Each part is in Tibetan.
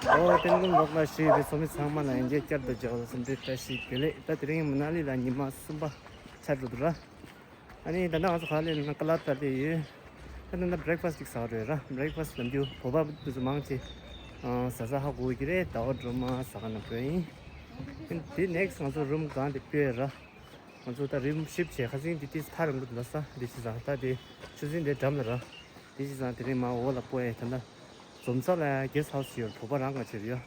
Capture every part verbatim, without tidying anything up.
ཨོ་ཏེན་ཀུན་ལོག་ལ་ཞུས་པའི་ཚོགས་མི་ཚང་མ་ལ་ཡང་བསྐྱར་དུ་མཇལ་བ་སེམས་པའི་བཀྲ་ཤིས་བདེ་ལེགས། ད་དེ་རིང་མ་ན་ལི་ལ་ཉི་མ་གསུམ་པ་ཆགས་འགྲོ་འདུག་ར། ཨ་ནི་ད་ལྟ་ང་ཚོ་ག་ལེ་ན་ཀ་ལ་ཏ་ལྟེ་ཡོད། ད་ལྟ་ན་བྷི་རེག་ཕ་སི་ཅིག་ཟ་བར་འགྲོ་ཡོད་ར། བྷི་རེག་ཕ་སི་ལམ་རྒྱུ་བོད་པ་དེ་ཚོ་མང་ཆེ་ཟ་ཟ་ཧ་གོ་གི་རེད། ཟླ་བ་སྒྲོལ་མ་ཟ་ཁང་ནང་འགྲོ་ཡིན། དེ་ནེག་སི་ང་ཚོ་རུམ་སྒང་དེ་སྤོས་ར། ང་ཚོ་ད་རིམ་ཤིབ་བྱས་ཁ་སང་དེ་ཏིས་ཐག་རིང་པོ་འདུག་ལ་ས་འདི་ཅི་ཟ་ད་དེ་ཆུ་སྲིན་དེ་འགྲམ་ལ་ར། དེ་ཅི་ཟ་དེ་རིང་མ་འོ་ལ་སྤོ་ཡས་ད་ལྟ་འཛོམས་ས་ལ་གེ་སི་ཧའུ་སི་ཡོད། བོད་པ་རང་ག་ཆེར་ཡོད།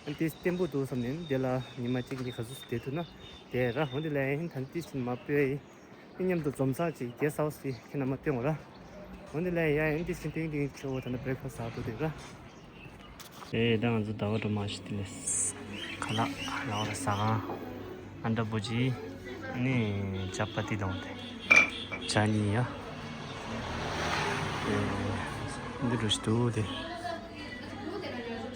ཨ་ཏིས་བརྟན་པོ་འདུག་བསམ་ནས་དེ་ལ་ཉི་མ་གཅིག་གཉིས་ག་ཚོད་བསྡད་ཐུབ་ན་བསྡད་ར། འོ་དེ་ལ་ཡིན་ད་ཏིས་ཕྱིན་མ་སྤོ་ཡས་མཉམ་དུ་འཛོམས་ས་ཅིག་གེ་སི་ཧའུ་སི་ཁྱེད་རྣམ་པ་སྟོན་འོ་ར། འོ་དེ་ལ་ཡ་ཡིན་ཏིས་ཕྱིན་ཏིང་ཏིང་ཆོ་བོ་ད་ལྟ་བྷི་རེག་ཕ་སི་ཟ་འགྲོ་དེ་ར། ཨེ་ད་ང་ཚོ་ཟླ་བ་སྒྲོལ་མ་ཞིག་དེ་ལས་ཁ་ལག་ལ་བ་ལ་ཟ་ཁང་ཨ་འདྲ་བོ་ཅི་ནི་ཇ་པ་ཏི་དང་དེ་ཇ་གཉིས་ཡ། ཨེ་འདི་འགྲོ་ཞིག་འདུག་དེ།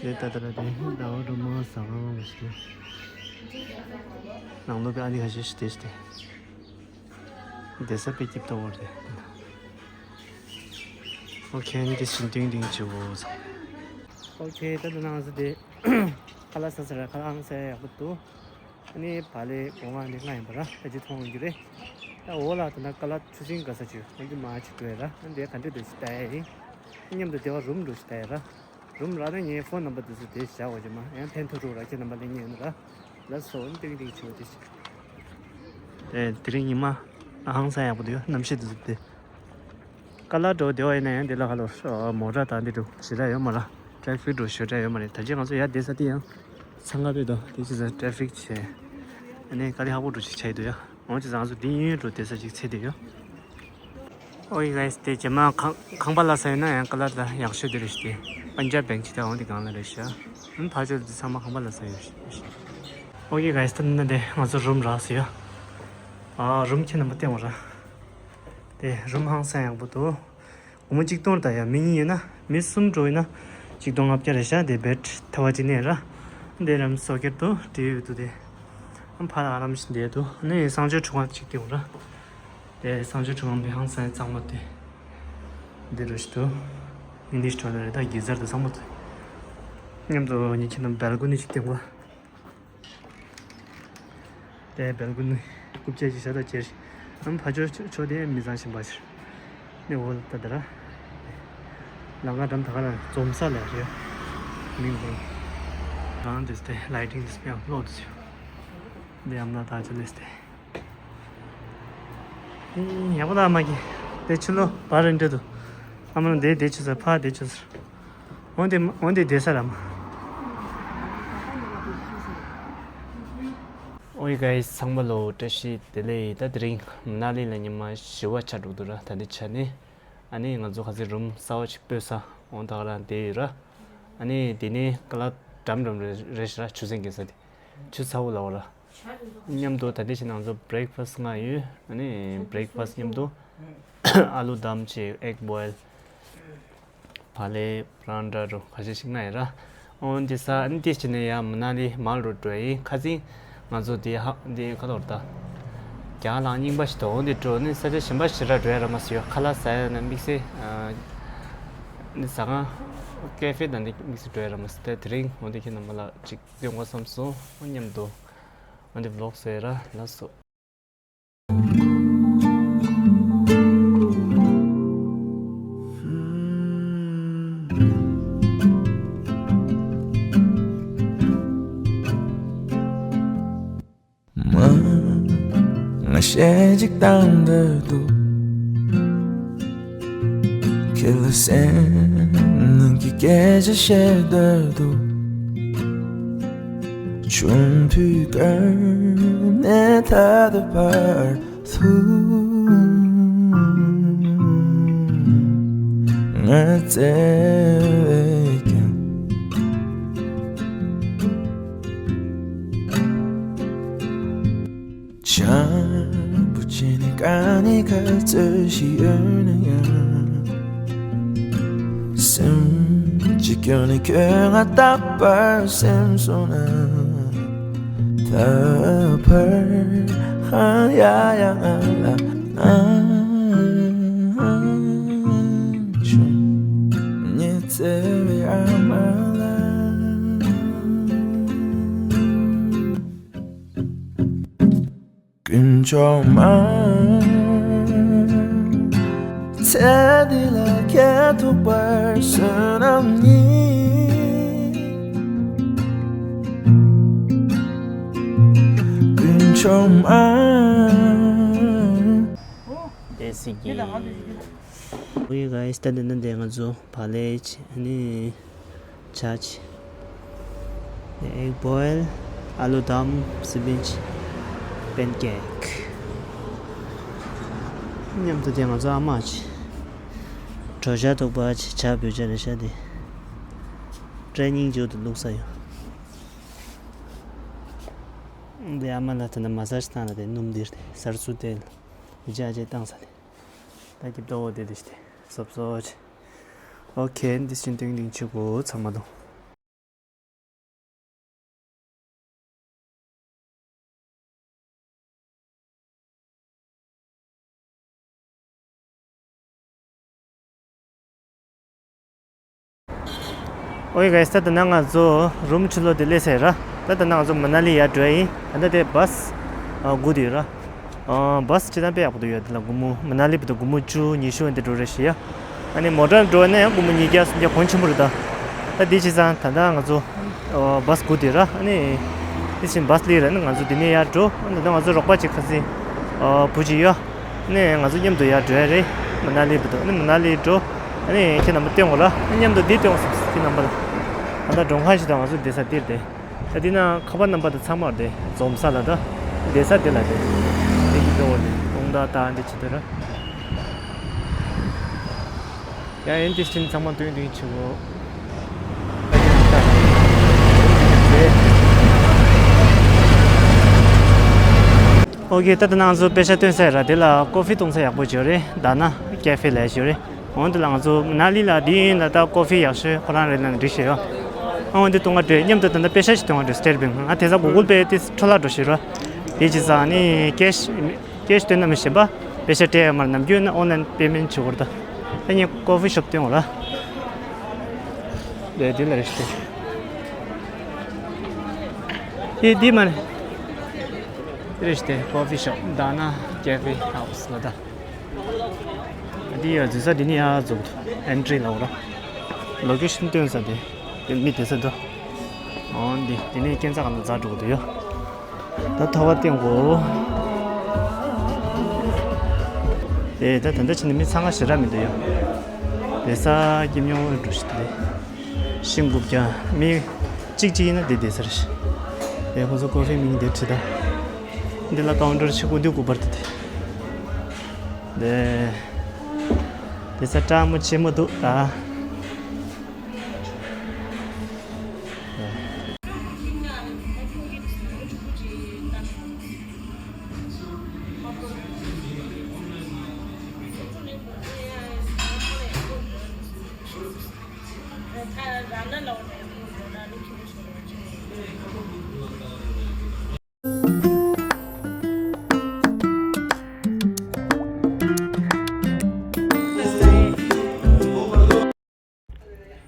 དེ་ད་ད་ད་དེ་ཟླ་བ་སྒྲོལ་མ་ཟ་ཁང་ཞིག་དེ། ནང་ལོགས་པའི་ཨ་ནི་ཁ་ཤས་ཤིག་དེ་ཞིག་དེ། བསྡད་ས་དཔེ་སྐྱིད་པོ་འདུག་དེ། ཨོ་ཁེ། འདི་ཞིག་ཏིང་ཏིང་བྱེད་འོ། ཨོ་ཁེ། ད་ལྟ་ང་ཚོ་དེ་ཁ་ལག་ཟ་ས་ར། ཁ་ལག་ཧང་སང་ཡག་པོ་འདུག་ཨ་ནི་བག་ལེབ་སྒོ་ང་ནས་ལྔ་ཡིན་པ་ར། ད་ཅི་མཐོང་ཡོང་རྒྱུ་རེད། ད་འོ་ལ་ད་ལྟ་ཀ་ལ་ཆུ་སྲིན་ག་ས་ཅིག་ཡོད། འདི་མ་ཅིག་འགྲོ་ཡ་ར། འདི་ག་འདྲ་འདུག་ཅིག་ལྟ་ཡ་ཡིན། མཉམ་དུ་བདེ་བ་རུམ་འགྲོ་ཅིག་ལྟ་ཡ་ར། རུམ་རག་ན་ངའི་ཕོན་ནམ་བར་དེ་ཚོ་དེ་བཞག་འོ་ཅི་མ་ཡང་ཕན་ཐོགས་འགྲོ་ར། ཁྱེད་རྣམ་པ་ལེན་ཉེན་ར། ལ་སོ་འདི་འདི་ཆུ་དེ་ཅིག་དེ་དེ་རིང་ཉི་མ་ཧང་སང་ཡག་པོ་འདུག་གནམ་གཤིས་འདི་ཚོ་དེ། ཀ་ལ་འགྲོ་བདེ་བ་ཡིན་ན་ཡང་དེ་ལ་ཁ་ལོ་མོ་ཊ་དང་འདི་འགྲོ་ཞེ་དྲག་ཡོད་མ་རེད། ཊེ་ཕིག་འགྲོ་ཞེ་དྲག་ཡོད་མ་རེད། ད་ཅི་ང་ཚོ་ཡར་བསྡད་ས་དེ་ཡང་འཚང་ཁ་དཔེ་དང་དེ་ཅི་ཟེར་ཊེ་ཕིག་བྱས། ཨ་ནི་དཀའ་ལས་ཁག་པོ་འགྲོ་ཞིག་བྱས་འདུག་ཡ། འོན་ཀྱང་ང་ཚོ་འདི་གཡས་གཡོན་འགྲོ་བསྡད་ས་ཅིག་འཚོལ་བསྡད་ཡོད། ཨོ་ཡི་གྷའི་སི། དེ་རྗེས་མ་ཁང་ཁང་པ་ལ་ཟ་ཡོད་ན་ཡང་ཀ་ལ་ད་ཡག་ཤོས་དེ་རེད་ཤག་དེ་པན་ཇབ་བེང་ཅིག་ད་འོང་དེ་སྒང་ལ་རེད་ཤག་ཨ་ནི་ཕར་ཕྱོགས་དེ་ཚང་མ་ཁང་པ་ལ་ཟ་ཡོད་ཤག་ཨོ་ཡི་གྷའི་སི། ད་ནི་དེ་ང་ཚོ་རུམ་རག་སོང་ཡ། ཨ་རུམ་ཁྱེད་རྣམ་པ་སྟོན་འོ་ར། དེ་རུམ་ཧང་སང་ཡག་པོ་འདུག་སྒོར་མོ་གཅིག་སྟོང་ད་ཡ། མི་གཉིས་ཡོད་ན་མི་གསུམ་འགྲོ་ཡོད་ན་གཅིག་སྟོང་ལྔ་བརྒྱ་རེད་ཤག་དེ་བེད་ཐ་བ་གཅིག་ནས་ར། དེ་རམ་སོ་ཀེད་དུ་བྲིས་ཡོད་འདུག་དེ་ཨ་ཕ་ལ་ཨ་རམ་ཞིག་བསྡད་འདུག་ཨ་ནི་གསང་སྤྱོད་ཁྲུས་ཁང་གཅིག་སྟོན་འོ་ར། དེ་གསང་སྤྱོད་ཁྲུས་ཁང་དེ་ཧང་སང་གཙང་མ་དེ། འདི་རུ་ཞིག་ཏུ་ཨིན་ལིཤ་ཊོ་ལེཊ་རེད། ད་གི་ཛར་དེ་ཚང་མ་དེ་མཉམ་དུ་ཉིན་གཅིག་ནང་བལ་ཀོ་ནི་ཞིག་སྟོན་འོ། དེ་བལ་ཀོ་ནི་རྐུབ་བཀྱག་ཅིག་བཞག་ད་ཁྱེར། ཨ་ཕ་ཕྱོགས་ཕྱོགས་དེ་མི་ཚང་བཞིན་པ་ཞིག་ནི་འོ་ད་དེ་ར། ལམ་ཁ་འགྲམ་ད་ག་ར་འཛོམས་ས་ལ་རེད། མི་མང་། རང་དེ་སྟེ་ལའི་ཊིང་དེ་སྤེ་ཡང་ལོག་དུ་ཚུད། འདི་ཨམ་ན་ད་ཅི་ལེ་སྟེ། ཡག་པོ་ལ་མ་གི། དེ་ཕྱི་ལོགས་བར་རེ་འདྲ་འདུག་ཨ་མ་ལ་འདི་དེ་ཆུ་ཟེར། ཕ་དེ་ཆུ་ཟེར། འོན་ཏེ་འོན་ཏེ་བསྡད་ས་ར་མ། ཨོ་ཡི་གྷའི་སི། ཚང་མ་ལོ་བཀྲ་ཤིས་བདེ་ལེགས། ད་དེ་རིང་མ་ན་ལི་ལ་ཉི་མ་བཞི་པ་ཆགས་འགྲོ་འདུག་ར། ད་འདི་ཆ་ནས་ཨ་ནི་ང་ཚོ་ཁ་སང་རུམ་གསར་པ་ཞིག་སྤོས་ས་འོང་ད་ག་ར་བསྡད་ཡོད་ར། ཨ་ནི་དེ་ནས་ཀ་ལ་འགྲམ་འགྲམ་རེ་རེ་ཞིག་ར་ཆུ་སྲིན་གྱི་ས་དེ་ཆུ་ཚ་པོ་ལ་འོ་ར། མཉམ་དུ་ད་ལྟའི་ཆ་ནས་ང་ཚོ་བྷི་རེག་ཕ་སི་ལྔ་ཡོད། ཨ་ནི་བྷི་རེག་ཕ་སི་མཉམ་དུ་ཨ་ལུ་དམ་བཅས་ཨེག་བོའིལ་བག་ལེབ་པ་རན་ཊ་འདྲ་ཁ་ཤས་ཤིག་ལྔ་ཡོད་ར། འོན་ཏེ་ས་ཨ་ནི་དེ་ཕྱིན་ནས་ཡང་མ་ན་ལི་མར་འགྲོ་འགྲོ་ཡིན། ཁ་སང་ང་ཚོ་དེ་ཧ་དེ་ཁ་ཐོར་ད་རྒྱ་གར་ལ་རྙིང་པ་ཞིག་འདུག་འོན་ཏེ་འགྲོ་ནི་ས་ཆ་གཞན་པ་ཞིག་ར་འགྲོ་ཡ་ར་མ་ཟེར་ཡོད། ཁ་ལག་ཟ་ཡ་ན་དམིགས་བསལ་ཨ་ནི་ཟ་ཁང་ཀེ་ཧྥེ་དང་དེ་དམིགས་བསལ་འགྲོ་ཡ་ར་མ་ཟེར། དེ་དེ་རིང་འོན་ཏེ་ཁྱེད་རྣམ་པ་ལ་ཅིག་སྟོན་དགོས་བསམ་སོང་། མཉམ་དུ་འོན་ཏེ་བི་ལོག་བཟོ་ཡ་ར་ལགས་སོ། མ། ང་གཞས་ཅིག་བཏང་འདོད་འདུག་ཁྱེད་ལ་སེམས་ནང་གི་སྐད་ཆ་བཤད་འདོད་འདུག་ཆུང་དུས་ཀ་ནས་ད་ལྟ་བར་དུ་ང་བརྩེ་བས་ཀྱང་བྱམས་པོ་བྱས་ནས་དཀའ་ངལ་ག་ཚོད་ཞིག་ཡོད་ན་ཡང་། སེམས་ཀྱི་སྐྱོན་ནི་ཁྱོད་ང་རྟག་པར་སེམས་སོང་ན། ད་བར་ཧང་ཡ་ཡ་ང་ལ་ཨང་ཆུང་ཉི་ཚེ་བའི་ཨ་མ་ལ། ཚེ་འདི་ལ་ཁྱེད་ཐུག་པར་བསོད་ནམས་ཉིད། ཀུན་འབྱུང་མ། དེ་སྲིད་ཀྱི། Okay guys, ད་འདི་ནི་འདི་ང་ཚོ་བག་ལེབ་ཨ་ནི་ཇ། Egg boil, ཨ་ལུ་དམ། spinach, pancake མཉམ་དུ། དེ་ང་ཚོ་ཨ་མ་ཅིག་གྲོ་ཞྭ་ཐུག་པ་ཅིག་ཇ་བོད་ཇ་རེད་ཤག་དེ་ཊི་རེ་ནིང་ཅིག་ཏུ་བླུགས་ས་ཡོད། དེ་ཨ་མ་ལ་ད་ནི་མ་སཱ་ཇི་བཏང་ལ་དེ་སྣུམ་འདིར་དེ་གསར་ཚུལ་དེ་ལ་ཇ་ཅིག་བཏང་ས་དེ། ད་སྐྱིད་པོ་དེ་དེ་ཞིག་དེ་སོབ་སོབ་ཅིག Okay, འདི་ཕྱིན་ཏིང་ཏིང་ཆུ་གོ་ཚང་མ་དང་། Okay guys, ད་ལྟ་ན་ང་ཚོ་རུམ་ཕྱི་ལོགས་དེ་སླེབས་ཚར་ར། ད་ལྟ་ན་ང་ཚོ་མ་ན་ལི་ཡར་འགྲོ་ཡ་ཡིན། ད་ལྟ་དེ་བཱས་སྒུག་བསྡད་ཡོད་ར། ཨ། བཱས་སྤྱིར་བཏང་དཔེ་ཡག་པོ་འདུག་ཡ། དེ་ལ་སྒོར་མོ་མ་ན་ལི་བར་དུ་སྒོར་མོ་བཅུ་ཉི་ཤུ་འདི་འགྲོ་རེད་ཤག་ཡ། ཨ་ནི་མོ་ཊར་འགྲོ་ན་ཡང་སྒོར་མོ་ཉིས་བརྒྱ་སུམ་བརྒྱ་གོང་ཆེན་པོ་རེད་ད། ད་འདི་བྱས་ཙང་ད་ལྟ་ང་ཚོ་ཨ་བཱས་སྒུག་བསྡད་ར། ཨ་ནི་དེ་བཞིན་བཱས་སླེབས་ར། ཨ་ནི་ང་ཚོ་འདི་ནས་ཡར་འགྲོ། ཨ་ནི་ད་ལྟ་ང་ཚོ་རོགས་པ་ཅིག་ཁ་སང་ཨ་བུ་ཅིག་ཡོད། ཨ་ནི་ང་ཚོ་མཉམ་དུ་ཡར་འགྲོ་ཡ་རེད། མ་ན་ལི་བར་དུ། ཨ་ནི་མ་ན་ལི་འགྲོ། ཨ་ནི་ཁྱེད་རྣམ་པ་སྟོན་དགོས་ར། ཨ་མཉམ་དུ་འདི་སྟོན་དགོས་ཟེར། ཁྱེད་རྣམ་པ་ལ། ད་ལྟ་མགྲོན་ཁང་ཞིག་དང་ང་ཚོ་བསྡད་ས་འདིར་བསྡད། ད་འདི་ན་ཁ་པར་རྣམ་པ་དང་ཚང་མ་རེད། འཛོམས་ས་ལ་ད་བསྡད་ས་དེ་ལ་བསྡད། འདི་གི་གཙོ་བོ་ནི་རླུང་རྟ་དང་འདི་བྱེད་དུས་ར། ཡ་ཡན་དེ་བཞིན་ཚང་མ་མདུན་མདུན་བྱེད་དགོས། Okay, ད་ལྟ་ང་ཚོ་པེ་ཤ་བཏོན་ས་ར། དེ་ལ་ཀོ་ཧྥི་བཏུང་ས་ཡག་པོ་ཅིག་ཡོད་རེད། དཱ་ན་ཀེ་ཧྥེ་ལབ་ཡ་ཅིག་ཡོད་རེད། འོན་ཏེ་ལ་ང་ཚོ་མ་ན་ལི་ལ་འདི་ཡིན་ལ་ད་ཀོ་ཧྥི་ཡག་ཤོས་ཁོ་རང་རེད་ལབ་ནས་འགྲིག་ཤག་ཡ། ཨ་འོན་ཏེ་བཏུང་ག་འགྲོ། མཉམ་དུ་ད་ལྟ་པེ་ཤ་ཞིག་བཏོན་ག་འགྲོ། སི་ཊེཊ་བེང་། ང་དེ་ཚ་གུ་གུལ་པེ་དེ་འཕྲོ་བརླག་འགྲོ་ཤི་ར། དེ་བྱས་ཙང་ནི་ཀེ་ཤི་ཀེ་ཤི་བཏོན་ན་མི་ཤེས་པ། པེ་ཤ་སྤྲད་ཡ་མར་ནམ་རྒྱུན་ན་ཨོན་ལན་པེ་མེན་ཊི་བྱེད་དགོས་རེད་ད། ད་ངས་ཀོ་ཧྥི་ཤོབ་བཏོན་གོ་ར། དེ་དེ་ལ་རེ་ཞིག་སྟེ། དེ་དེ་མ་རེད། དེ་རེ་ཞིག་སྟེ་ཀོ་ཧྥི་ཤོབ་དཱ་ན་ཀེ་ཧྥེ་ཧའུ་སི་ལ་ད། འདི་ཡ་འཛུལ་ས་འདི་ནི་ཡ་འཛུལ་འདུག་ཨེན་ཊི་རི་ལ་འོ་ར། ལོ་ཀེ་ཤན་སྟོན་ས་དེ། དེ་མི་བསྡད་ས་འདུག་འོ་འདི་འདི་ནི་སྐས་འཛེག་ག་ལ་འཛེག་འགྲོ་གི་འདུག་ཡ། ད་ཐོ་བ་བཏོན་གོ། དེ་ད་ད་ལྟ་ཕྱིན་ནས་མི་འཚང་ཁ་ཞེ་དྲག་མི་འདུག་ཡ། བསྡད་ས་སྐྱིད་མྱོང་འགྲོ་ཞིག་དེ། ཤིང་སྒུག་ཀྱང་མི་གཅིག་གཅིག་ཡིན་ན་དེ་བསྡད་ས་རེད། དེ་ཁོ་ཚོ་ཀོ་ཧྥི་མིང་དེ་བྲིས་ད། འདི་ལ་ཀའུན་ཊར་ཆེ་དགུ་འདུག་དགུ་པར་དེ་དེ། དེ་དེ་ས་སྐྲག་མོ་ཆེ་མོ་འདུག་ད།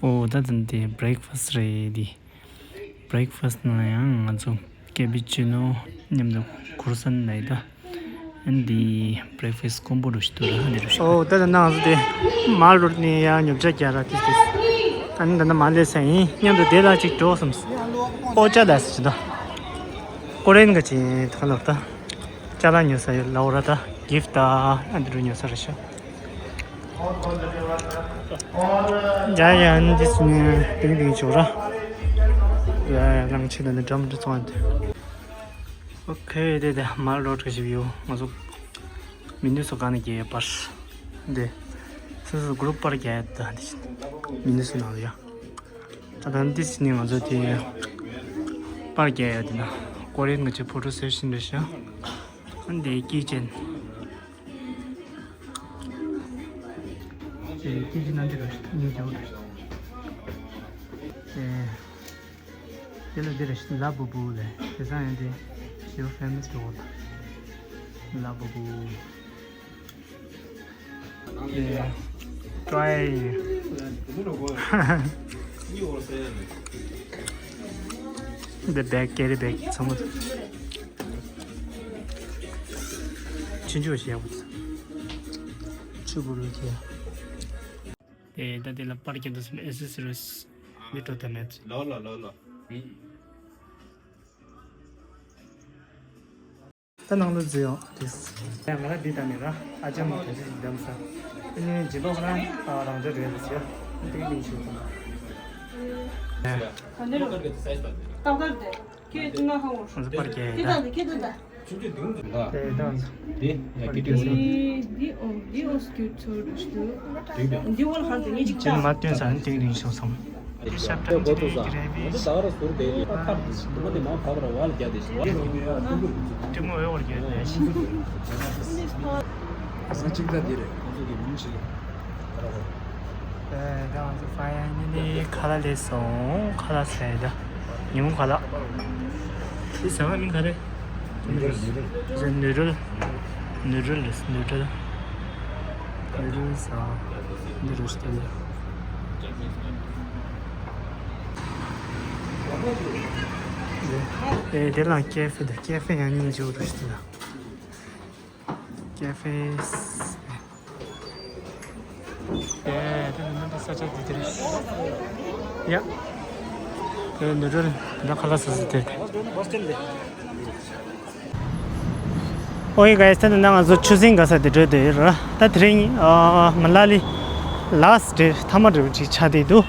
ཨོ་ད་ད་འདི་བྷི་རེག་ཕ་སི་རེད། འདི་བྷི་རེག་ཕ་སི་ནང་ཡང་ང་ཚོ་ཀེ་པི་ཅི་ནོ་མཉམ་དུ་ཁུར་སན་ལ་ཡི་ད། ཨ་འདི་བྷི་རེག་ཕ་སི་ཀོམ་པོ་རུ་ཞིག་འདུག་ར། འདི་རུ་ཞིག་ཨོ་ད་ད་ནང་ཚོ་དེ་མར་ལོར་ནས་ཡང་ཉོ་ཆ་རྒྱག་ར། དེ་དེ་ཨ་ནི་ད་ན་མ་ལེ་ས་ཡིན། མཉམ་དུ་དེ་ལ་ཅིག་འགྲོ་བསམ། ཨོ་ཅ་ལ་ས་ཅི་ད་ཀོ་རེན་ག་ཅིག་ཐ་ལོར་ད་ཅ་ལག་ཉོ་ས་ཡོད་ལ་འོ་ར། ད་གིབ་ད་ཨ་འདི་རུ་ཉོ་ས་ར་ཤག་ཡ་ཡ་ཨ་ནི་དེ་སུ་ནས་ཏིང་ཏིང་ཆོག་ར། ཡ་ཡ་རང་ཆེ་ད་ནི་འགྲམ་དུ་ཚོང་ཨ་འདི། ཨོ་ཁེ། དེ་དེ་མར་ལོར་ག་ཞིག་ཡོད། ང་ཚོ་མི་ནུས་སུ་ག་ནས་རྒྱལ་ཡོད་པར། དེ་སོ་སོ་གུ་རུབ་པར་རྒྱལ་ཡོད་ད། འདི་མི་ནུས་སུ་ནང་ལ་ཡ། ད་ལྟ་འདི་ཕྱིན་ནས་ང་ཚོ་དེ་པར་རྒྱག་ཡ་དེ་ན་ཀོ་རེན་ང་ཚོའི་ཕོ་ཊོ་སེ་ཤན་རེད་ཤག་ཨ་འདི་ཀི་ཅན། དེ་ཀི་ཅན་ན་འདི་རེད་ཤག་ཉིན་རྒྱག་རེད་ཤག་དེ་ལ་འདི་རེད་ཤག་ལ་བུ་བུ་ལས་དེ་སང་ཡང་དེ་ཞེ་པོ་ཕེ་མ་སི་འགྲོ་གི་ལ་བུ་བུ། Yeah. Try. The bag, carry bag, some of the. ཆུ་འཇུག་བྱེད་ཡག་པོ་ཆུ་བུར་བུར་བྱེད་ཡག་དེ་ད་དེ་ལ་པར་གྱི་འདུག་སེམས་ཨེ་སི་སི་རི་སི་མི་སྤྲོ་ད་མེད། ལོ་ལོ་ལོ་ལོ། ད་ནང་ལ་འཛུལ་ཡོང་དེ། ང་རང་འདི་ད་མེད་ར་ཨ་ཅག་མ་དོན་ཆེ་ཞིག་འདམ་ས། ཨ་ནི་ཇི་ལོག་རང་རང་འཇགས་རེད་ཟེར། འདི་གི་ཞུ་ཙམ། ཏག་ཏག་དེ། ཁྱེད་ཀྱི་ང་ཧ་འོང་། ང་ཚོ་པར་རྒྱག་ཡིན་ད། ཁྱེད་ད་དེ་ཁྱེད་ད་ད། དེ་ད་ང་ཚོ། དེ་ཡ་ཀི་ཏི་ཡོད་ས། འདི་འདི་ཨོ་འདི་ཨོ་སྐྱུར་ཚོར་འདུག་འདི་བོ་ལ་ཧར་དུ་ངེད་ཅིག་ཅན་མ་བཏོན་ས་ནི་ཏིང་ཏིང་ཤོག་སོང་། འདི་ཤབ་ཏྲ་འདི་རེད་འདི་རེད་པས། ད་ག་ར་ཟུར་དེ་ཡོད་པ་ཐག་འདི་མ་དེ་མ་བབ་ར་བ་ལ་རྒྱ་དེ་ཞིག་བ་ལ་རྒྱ་དེ་ཞིག་ཏི་མོ་འོད་བར་རྒྱ་དེ་ཞིག་ས་གཅིག་ད་འདི་རེད། ཁོང་ཚོ་གི་མིང་ཞིག་ར་ཧོ། ད་ང་ཚོ་ཕ་ཡ་ནི་ནི་ཁ་ལག་སླེབས་སོང་། ཁ་ལག་ཟས་ད། ཉིན་མོ་ཁ་ལག་དེ་ཟ་བ་མིང་ག་རེ། ནུ་རོལ། ནུ་རོལ། ནུ་རོལ་ཟ། ནུ་རོལ་ཟ། ནུ་རོལ་ཟ། ཨེ་དེ་ལ་ཀེ་ཧྥེ་ད། ཀེ་ཧྥེ་ཡང་ཉིན་བྱེད་འགྲོ་ཞིག་ལ། ཀེ་ཧྥེ། ཨེ་ད་ནི་ནི་ས་ཆ་དེ་དེ་རེད། ཡ། ཨེ་ནུ་རོལ་ད་ཁ་ལག་ཟ་ཟ་དེ། ཨོ་ཡེ་གྷའི་སི། ད་ནི་ང་ཚོ་ཆུ་སྲིན་ག་ས་དེ་འགྲོ་དེ་ར། ད་དེ་རིང་ཨ་མ་ལ་ལི་ལ་སི་ཊི་རེད། ཐ་མ་འགྲོ་ཅིག་ཆགས་བསྡད་འདུག་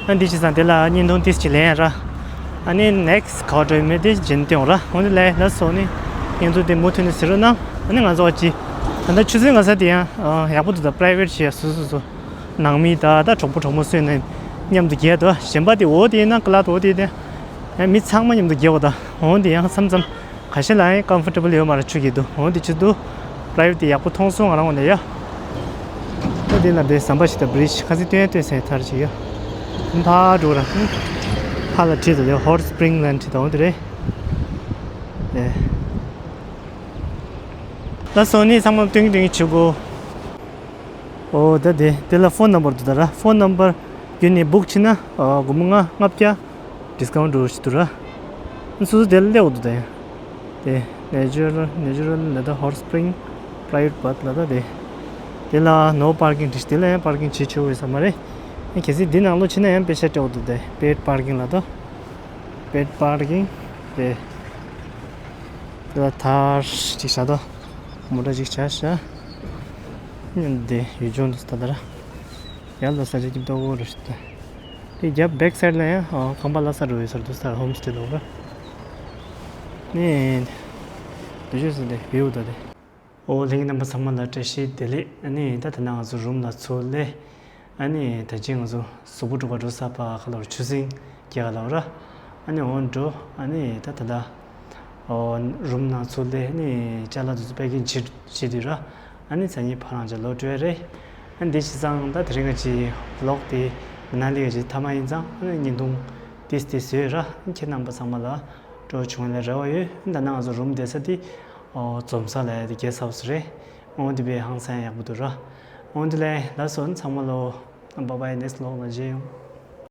ཨ་འདི་བྱས་ཙང་དེ་ལ་བརྙན་ཐུང་ཏིས་ཅིག་ལེན་ཡ་ར། ཨ་ནི་ནེག་སི་ཊི་ག་པར་འགྲོ་ཡོད་མེད་དེ་རྗེས་ནས་སྟོན་ར། འོ་དེ་ལས་ལ་སོ་ནི་བརྙན་ཐུང་དེ་མུ་མཐུད་ནས་གཟིགས་རོགས་གནང་། ཨ་ནི་ང་ཚོ་གཅིག་ད་ལྟ་ཆུ་ཚོད་ང་ཚོ་དེ་ཡང་ཡག་པོ་འདུག་ད་པ་རའི་ཝེ་ཊི་བྱས་སོ་སོ་སོ་ནང་མི་ད་ད་གྲོགས་པོ་གྲོགས་མོ་སུ་ཡིན་ན་མཉམ་དུ་རྒྱག་འདུག་གཞན་པ་དེ་འོ་དེ་ཡིན་ན་ཀ་ལ་ཏོ་འོ་དེ་དེ་མི་ཚང་མ་མཉམ་དུ་རྒྱག་འོ་ད། འོ་དེ་ཡང་མཚམས་མཚམས་ཁ་ཤས་ལ་ཡང་ཀམ་ཕོར་ཊེ་བལ་ཡོད་མ་རེད། ཆུ་གི་འདུག་འོ་དེ་ཆུ་འདུག་པ་རའི་ཝེ་ཊི་དེ་ཡག་པོ་མཐོང་སོང་ང་རང་ངོས་ནས་ཡ། ད་དེ་ལ་དེ་ཟམ་པ་ཞིག་དང་བི་རི་ཇི་ཁ་སི་སྟོན་སྟོན་སའི་ཐར་ཞིག་ཡོད། ཕར་འགྲོ་ར། ཕར་ལ་བྲིས་འདུག་དེ་ཧོཊ་སི་པི་རིང་ལ་བྲིས་འདུག་འོ་དེ་རེད། ཨེ། ལ་སོ་ནི་ཚང་མ་ཏིང་ཏིང་བྱེད་དགོས། ཨོ་ད་དེ་དེ་ལ་ཕོན་ནམ་བར་འདུག་ད་ར། ཕོན་ནམ་བར་བརྒྱུད་ནས་བུག་བྱས་ན་ཨ་སྒོར་མོ་ལྔ་ལྔ་བརྒྱ་ཌིས་ཀའུན་ཊི་འགྲོ་ཞིག་འདུག་ར། སོ་སོ་དེ་ལ་སླེབས་འོ་འདུག་ད་ཡ། དེ་ནེ་ཅུ་རལ་ནེ་ཅུ་རལ་ལ་ད་ཧོཊ་སི་པི་རིང་པ་རའི་ཝེ་ཊི་བཱཐ་ལ་ད་དེ། དེ་ལ་ནོ་པར་ཀིང་བྲིས། དེ་ལ་ཡང་པར་ཀིང་བྱེད་ཆོག་གི་ཡོད་ས་མ་རེད། ཡང་གལ་སྲིད་འདི་ནང་ལོགས་ཕྱིན་ན་ཡང་པེ་ཤ་སྤྲད་འོ་འདུག་དེ་པེ་ཌི་པར་ཀིང་ལ་ད། པེ་ཌི་པར་ཀིང་དེ། དེ་ལ་ཐར་ཅིག་བཞག་དོ། མོ་ཊ་ཅིག་བཞག་བཞག་འདི་ཡུལ་ལྗོངས་འདུག་ད་ད་ར། ཡར་ལ་ས་ཆ་སྐྱིད་པོ་རེད་ཤག་དེ་རྒྱབ་བེག་སའིཌ་ལ་ཡང་ཁང་པ་ལྷ་ས་འགྲོ་ཡོད་ས་རེད་འདུག་ད་ཧོམ་སི་ཊེ་ལོག་ར། ནི། འདི་ཆོས་སུ་དེ་བེའུ་ད་དེ། ཨོ་ལྷན་རྒྱས་རྣམ་པ་ཚང་མ་ལ་བཀྲ་ཤིས་བདེ་ལེགས། ཨ་ནི་ད་ད་ནང་ང་ཚོ་རུམ་ལ་ཚུར་སླེབས། ཨ་ནི་ད་ཅི་ང་ཚོ་གཟུགས་པོ་འཁྲུ་ག་འགྲོ་ས་པ་ཁ་ལོར་ཆུ་སྲིན་རྒྱག་ག་ལ་བ་ར། ཨ་ནི་འོང་འགྲོ། ཨ་ནི་ད་ད་ད། ཨོ་རུམ་ནང་ཚུར་སླེབས། ཨ་ནི་ཅ་ལག་དེ་ཚོ་པེ་ཀིང་བྱེད་བྱེད་དུས་ར། ཨ་ནི་མཚན་ཉིད་ཕ་རང་ཅག་ལོག་འགྲོ་ཡ་རེད། ཨ་ནི་འདི་བྱས་ཙང་ད་དེ་རིང་ང་ཅི་བི་ལོག་དེ་མ་ན་ལི་ག་ཅི་མཐའ་མ་ཡིན་ཙང་། ཨ་ནི་བརྙན་ཐུང་ཏིས་ཏིས་བཟོས་ར། ཨ་ནི་ཁྱེད་རྣམ་པ་ཚང་མ་ལ་སྤྲོ་བྱུང་བ་ལ་རེ་བ་ཡོད། ཨ་ནི་ད་ནང་ང་ཚོ་རུམ་བསྡད་ས་དེ། ཨོ་འཛོམས་ས་ལ་ཡ་དེ་གེ་སི་ཧའུ་སི་རེད། འོ་དེ་བས་ཧང་སང་ཡག་པོ་འདུག་ར། འོ་དེ་ལས་ལགས་སོ་ཚང་མ་ལོ། Bye bye, next vlog ལ་མཇལ་ཡོང་།